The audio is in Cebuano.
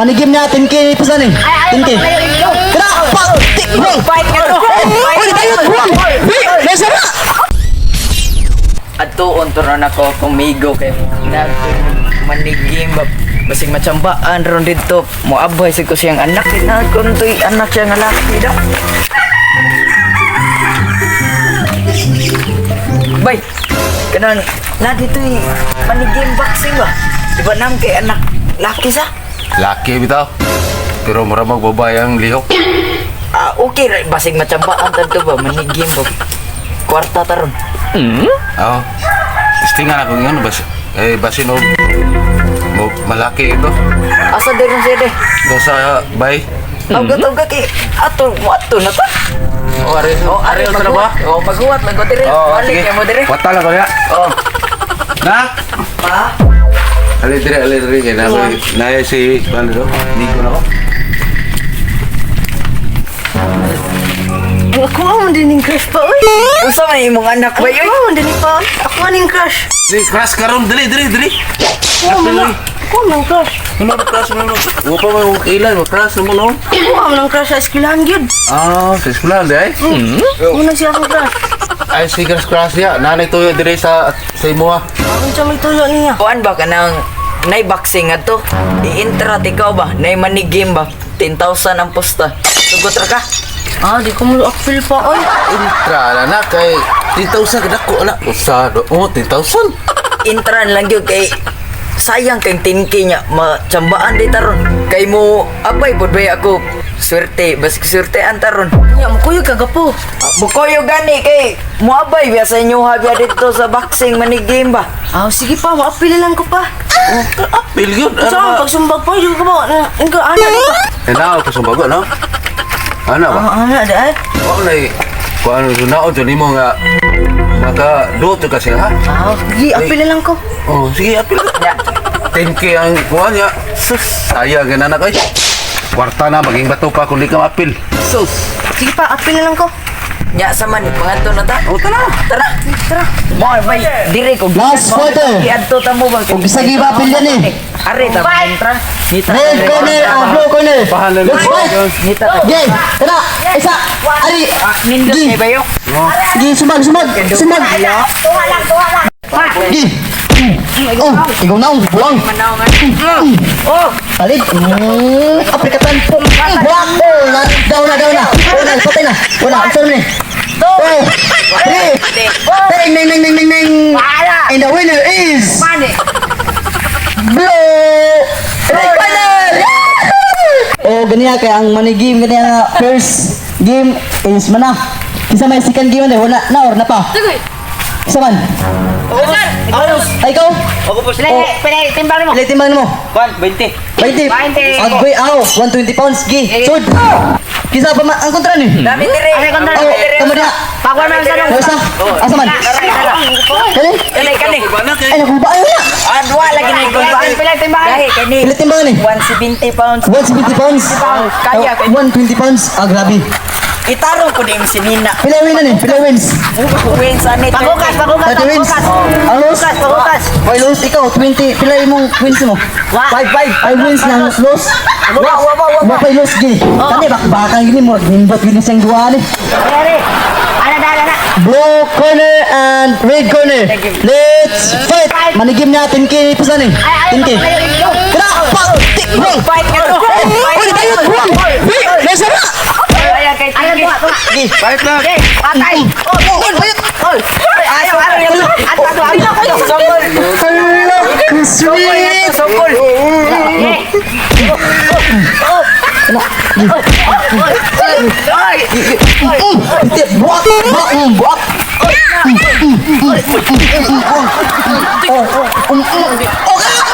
Manigim niya, 10K pa saan eh. 10K. Tara, pa, tik, bro. Fight ka to. Uy, tayo, bro. Uy, nasa na. Atuon to ron ako kumigo kay na manigim ba basig matsambaan ron didto moabhay sad ko siyang anak na kun to'y anak siya nga laki da. Bay, kanan na dito'y manigim boxing ba, di ba nam kay anak laki sa? Laki bitaw. Pero mura magbabay ang lihok. Ah, okay ra basig matsambaan tadto ba manigim ba kwarta taron. Oo. Testingan ako ngayon. Bas, eh, basin o mo, malaki ito. Asa din siya de? Doon sa bay. Tawga tawga kay ato mo ato na ta. Oh, are, Oh, are, na ba? Oh, maghuwat lang ko dire. Oo, Balik sige. kay mo dire. Wata lang ko niya. Oh. Na? Pa. Ali dire, ali dire. Kaya na, na si, ano do? Nico na ko. Ako man din yung crush pa, uy. Unsa man imong anak ba Ako yoy? man din pa. Ako man yung crush. Di, crush karon. Dali, dali, dali. Ako man. Ako man crush. Ano na crush mo no? Wa pa man kailan, mo crush mo no? Ako man ang crush sa eskwelahan gyud. Ah, sa eskwelahan di ay. Muna siya akong crush. Ay, si crush crush niya. Nanay tuyo dire sa imo ah. Unsa may tuyo niya? Kuan ba kanang nay boxing adto? I-intra ikaw ba? Nay money game ba? 10,000 ang posta. Sugot ra ka. Ah, di ko mo feel pa, oy. Intra na na kay 10,000 kadako na. Usa do. Oh, 10,000. Intra lang gyud kay sayang kay 10K niya matsambaan di taron. Kay mo abay pud ba ako swerte basig swerte taron. Nya mo kuyo kagapo. Bukoyo gani kay moabay biya sa inyo ha biya dito sa boxing money game ba. Ah, sige pa, maapil lang ko pa. Apil yun. Unsa man pagsumbag pa, di ko ba? Ang ana pa. Eh, nao ko sumbago, no? Ano ba? Ah, ana di ay. Wa na eh. Kung ano sunaon to nimo nga maka duot ka siya ha? Ah, sige, apil lang ko. Oh, sige, apil ka. Ya. 10K ang kuha niya. Sus, sayang ka na anak ay. Kwarta na, maging bato pa kung di ka maapil. Sus. Sige pa, apil lang ko. Nya sa man pangadto na ta. Oh, tara. Tara. Tara. Mo bay dire ko. Last quarter. Iadto ta mo ba? Ug isa giba apil yan eh. Are ta intra. Nita. Red corner and blue corner. Bahala na. Let's fight. Nita. Game. Tara, isa. Ari. Nindot Gi. kay bayo. Gi, sumag, sumag, sumag. Gi. Oh, ikaw na, buwang. Manaw nga. Oh, Palit. Aprikatan. Buwang. Oh, na, down na, down na. Oh, na, patay na. Wala, isa na eh. Oh, three. Bang, bang, bang, bang, bang, bang. And the winner is Blue Red corner! Yeah! Oh, ganiya kay ang money game ganiya nga first game is mana. Kisa may second game na wala na or na pa. Isa man. Ay, ikaw? Ako po sila. Oh. Timbang mo. Pila timbang mo? 20. 20. 20. Agoy aw, 120 pounds gi. Sud. Kisa pa ang kontra ni? Dami dire. Are kontra. Oh, kamo diha. Pakuan man sa nung. Asa? Asa man? Kani? Kani kani. Ay, nakuha ay wala. Adwa lagi na Timbang, pila timbang. Gahi kani. Pila timbang ni? 170 pounds. 170 pounds. Kaya, Oh, 120 pounds. Ah, grabe. Itarong ko din si Nina. Pila win na ni? Pila wins? Wins ani. Pagukas, pagukas, 30 wins. pagukas. Ang loss? Pagukas. Oy, loss ikaw 20. Pila imong wins mo? 5 5 wins ng loss. Wa wa wa wa. Wa pa'y loss gi. Kani bakbakan gini mo nimbot gini siyang duha ni. Are. Ana na, ana na. Blue corner and red corner. Let's fight. Manigim niya 10K pa saan eh. 10K. Tara, pa, tik, bro. Fight ka to. Uy, tayo, bro. Uy, nasa na. Kaya kay Ana Tiki. tuwa, tuwa. Gi. Fight na. Okay, patay. Oh, oh, bayot. Ayo ayo. Ato, ato, ato. Sokol. Hello, sweet. Sokol. Okay. Ay. Buak, buak, buak. Oh, oh, oh.